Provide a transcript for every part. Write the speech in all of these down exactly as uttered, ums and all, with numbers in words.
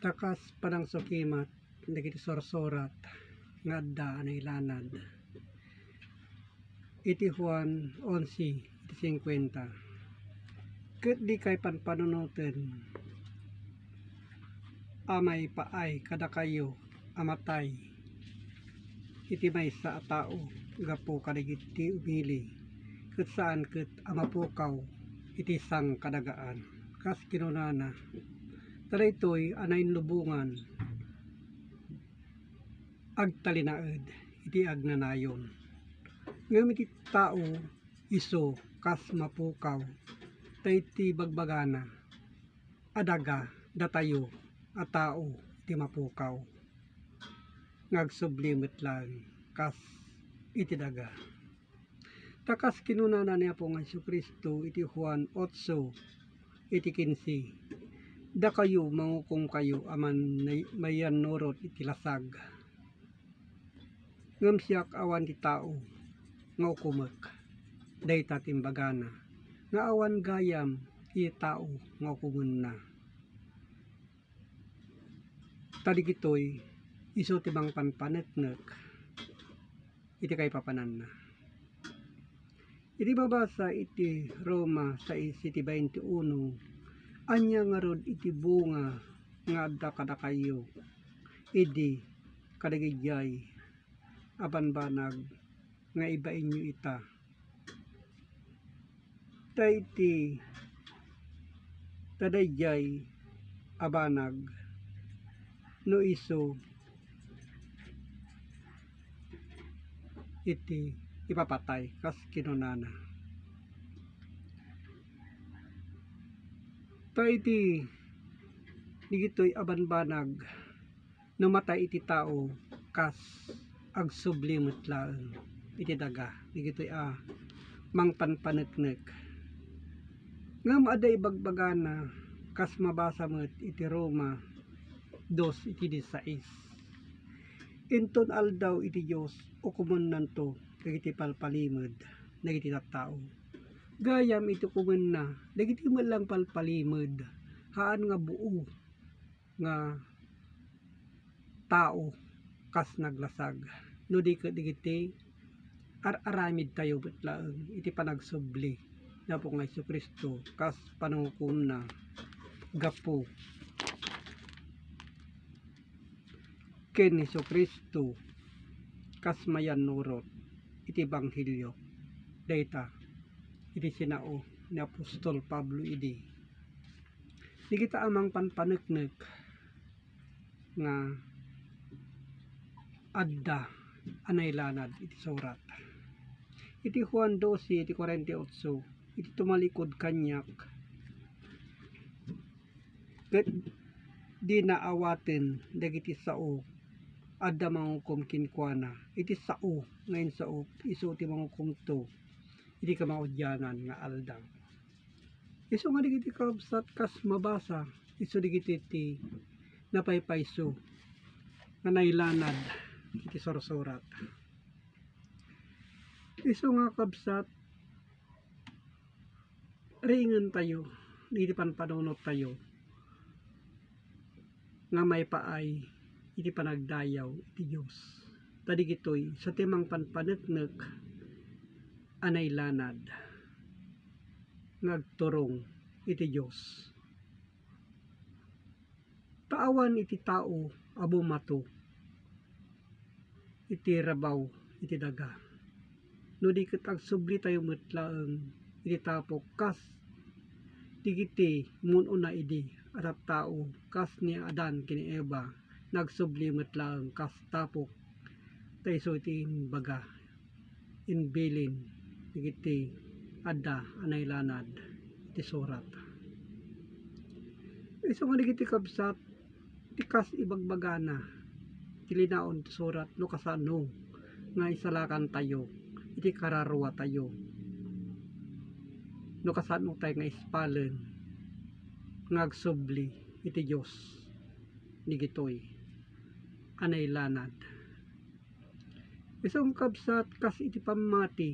Kas panangsukimat dagiti sursurat nga adda a nailanad iti Juan onse iti singkuenta, ket dikay panpanunoten a maipaay kadakayo a matay iti maysa a tao gapu kadagiti umili, ket saan ket a mapukaw iti sangkadagaan. Kas kinunana, ta daytoy a nainlubongan agtalinaed iti agnanayon. Ngem iti tao isu kas mapukaw, ta iti bagbagana a daga datayo a tao ti mapukaw, nga agsubli met laeng kas iti daga. Ta kas kinunana ni Apo nga Jesu-Cristo iti Juan otso iti kinse, "Dakayo, mangukomkayo a man-, mayannurot iti lasag. Ngem siak, awan ti tao nga ukomek." Dayta ti imbagana, nga awan gayam iti tao nga ukomenna. Ta digitoy isu ti mangpanpaneknek iti kaipapananna. Iti mabasa iti Roma sais iti baintiuno, ania ngarud iti bunga nga adda kadakayo idi kadagidiay a banbanag nga ibainyo ita? Ta iti, ta daydiay a banag no isu iti ipapatay, kas kinunana. Ta iti digitoy a banbanag, no matay iti tao, kas agsubli met laeng iti daga, digitoy a mangpanpaneknek. Ngem adda ibagbagana, kas mabasa met iti Roma dos iti disisais, "Inton aldaw iti Dios, ukomennanto dagiti palpalimed dagiti tattao." Gayam iti ukomenna dagiti met laeng palpalimed, haan nga buo nga tao kas naglasag, no di ket dagiti ar-aramidtayo met laeng iti panagsubli ni Apo nga Jesu-Cristo kas panangukomna gapu ken Jesu-Cristo kas mayannurot iti ebanghelio. Dayta iti sinao ni apostol Pablo idi. Dagita a mangpanpaneknek nga adda a nailanad iti surat. Iti Juan dose iti kuarenta y otso, iti tumalikod kaniak, ket dina awaten dagiti sao adda mangukom kenkuana. Iti sao nga insao, isu ti mangukomto iti kamaudianan nga aldaw. Isu nga dagiti kabsat, kas mabasa, isu dagiti ti napaypayso nga nailanad iti sursurat. Isu nga kabsat, riingentayo iti panpanunottayo nga maipaay iti panagdayaw iti Dios. Ta digitoy, sa ti mangpanpaneknek a nailanad nga agturong iti Dios. Ta awan iti tao a bumato iti rabaw iti daga. No di ket agsublitayo met laeng iti tapok kas dagiti mun-una idi a tattao, kas ni Adan ken ni Eva, nagsubli met laeng kas tapok ta isu ti imbaga, imbilin dagiti adda a nailanad ti surat. Isu nga dagiti kabsat, ti kas ibagbagana ti linaon ti surat, no kasano nga isalakantayo iti kararuatayo, no kasano tay nga ispalen nga agsubli iti Dios digitoy a nailanad. Isu nga kabsat, kas iti pammati,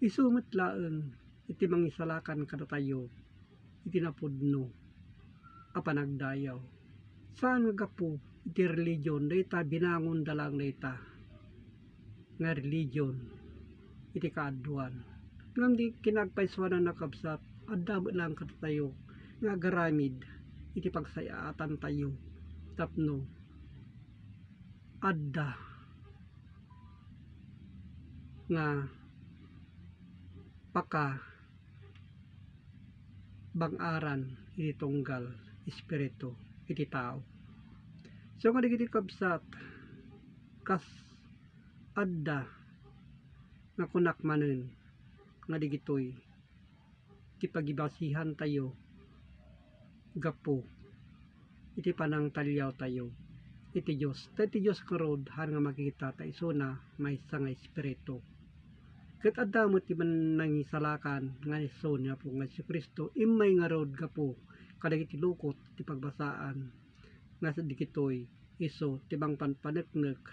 isu met laeng iti mangisalakan kadatayo iti napudno a panagdayaw. Saan nga gapu iti religion dayta, binangonda laeng dayta nga religion iti kaaduan. Ngem di kinagpaysuanan a kabsat, adda met laeng kadatayo nga agaramid iti pagsayaatantayo tapno adda nga paka bang-aran iti tunggal espiritu iti tao. So nga dagiti kabsat, kas adda nga kunak manen nga digitoy ti pagibasihantayo gapu iti panangtaliawtayo iti Dios. Ta iti Dios ngarud, haan nga makita ta isuna maysa nga Espiritu. Ket adda met ti man-, nangisalakan nga isu ni Apo nga Jesu-Cristo, immay ngarud gapu kadagiti lukot ti pagbasaan nga digitoy isu ti mangpanpaneknek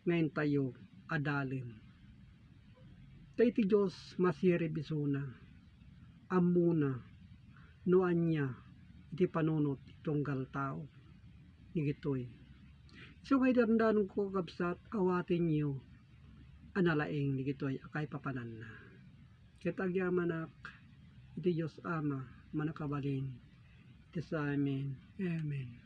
nga intayo a dalem. Ta iti Dios masirib isuna, ammona no ania iti panunot ti tunggal tao. Digitoy. Isu nga idandanonko, kabsat, awatenyo a nalaing digitoy a kaipapananna. Ket agyamanak iti Dios Ama, Mannakabalin, iti sa amin. Amen.